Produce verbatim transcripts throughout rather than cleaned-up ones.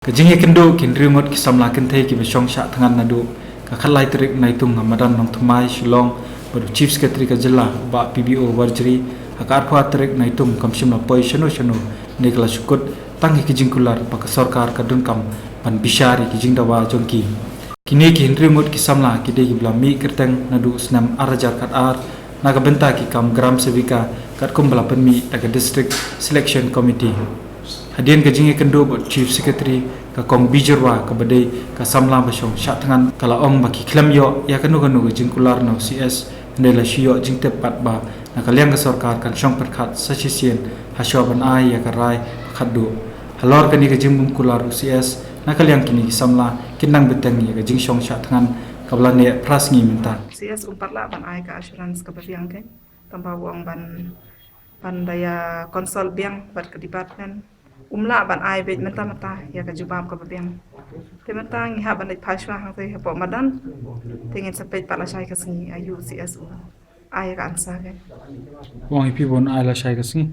Ka jingïakynduh ki hynriew ngut ki samla kynthei kiba shong shah thngan naduh ka khatlai tarik Naitung ha madan Nongthymmai, Shillong, bad u Chief Secretary ka jylla, Bah P B O Warjri, ha ka arphew tarik Naitung kam shym la poi shano shano, ne ka la shu kut tang ïa ki jingkular ba ka sorkar ka donkam ban bishar ïa ki jingdawa jong ki. Kine ki hynriew ngut ki samla ki dei kiba la mih kyrteng naduh u snem ar hajar khatar na ka bynta ki kam Gram Sevika katkum ba la pynmih da ka District Selection Committee. Hadien ka jingïakynduh bad u Chief Secretary, ka Kong Bijyrwa kaba dei ka samla ba shong shah thngan ka la ong ba ki khlem ïoh ïa kano kano ka jingkular na u C S, hynrei la shu ïoh jingtip pat ba na ka liang ka sorkar kan shong pyrkhat sa shisien hashwa ban ai ïa ka rai ba khatduh. Halor kane ka jingbym kular u C S, na ka liang kine ki samla kin nang bteng ïa ka jingshong shah thngan kaba la neh phra sngi mynta. C S um pat lah ban ai ka assurance kaba biang, kan? Tang ba u ong ban, ban da ïa consult biang bad ka department. Um lah ban ai beit mynta mynta ïa ka jubab kaba biang. Te mynta ngi hap ban leit phai shuwa hangtei hapoh madan. Te ngin sa peit pat lashai ka sngi aïu u C S u ai ïa ka answer, kan? U ong ïa phi ba un ai lashai ka sngi.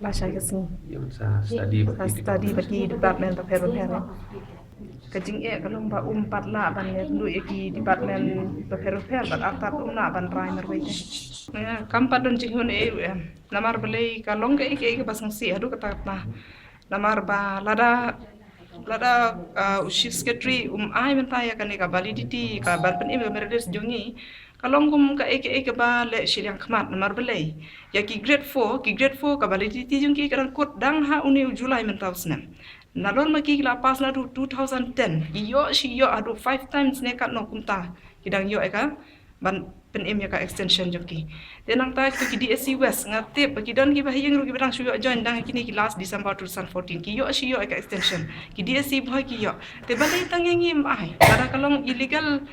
Lashai ka sngi. Ïa, sa study bad, sa ki study bad ki department bapher bapher. Ka jingeh ka long ba um pat lah ban ïakynduh ïa ki department bapher bapher bad artat um lah ban rai marwei te. Ïa, kam pat don jinghun ei ruh em. Namar balei ka long kaei kaei kaba sngewsih haduh katta katta. Namar ba lada, lada, ah, u Chief Secretary um ai mynta ïa kane ka validity, ka ban pynim ka merit list jong ngi, ka long kum kaei kaei kaba leh shiliang khmat. Namar balei, ïa ki grade four, ki grade four ka validity jong ki ka dang kut dang ha une u July mynta u snem. Nalor ma ki ki la pass naduh two thousand ten, ki ïoh shi ïoh haduh five times ne katno kumta ki dang ïoh ïa ka ban pynim ïa ka extension jong ki. Te nangta ki, ki D S C West, nga tip ba ki don kiba ha ïing ruh kiba dang shu ïoh join dang kine ki last December two thousand fourteen, ki ïoh shi ïoh ïa ka extension. Ki D S C Bhoi ki ïoh. Te balei tang ïa ngi ym ai? Lada ka long illegal,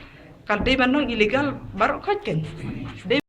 ka dei ban long illegal baroh khoit, kan? Dei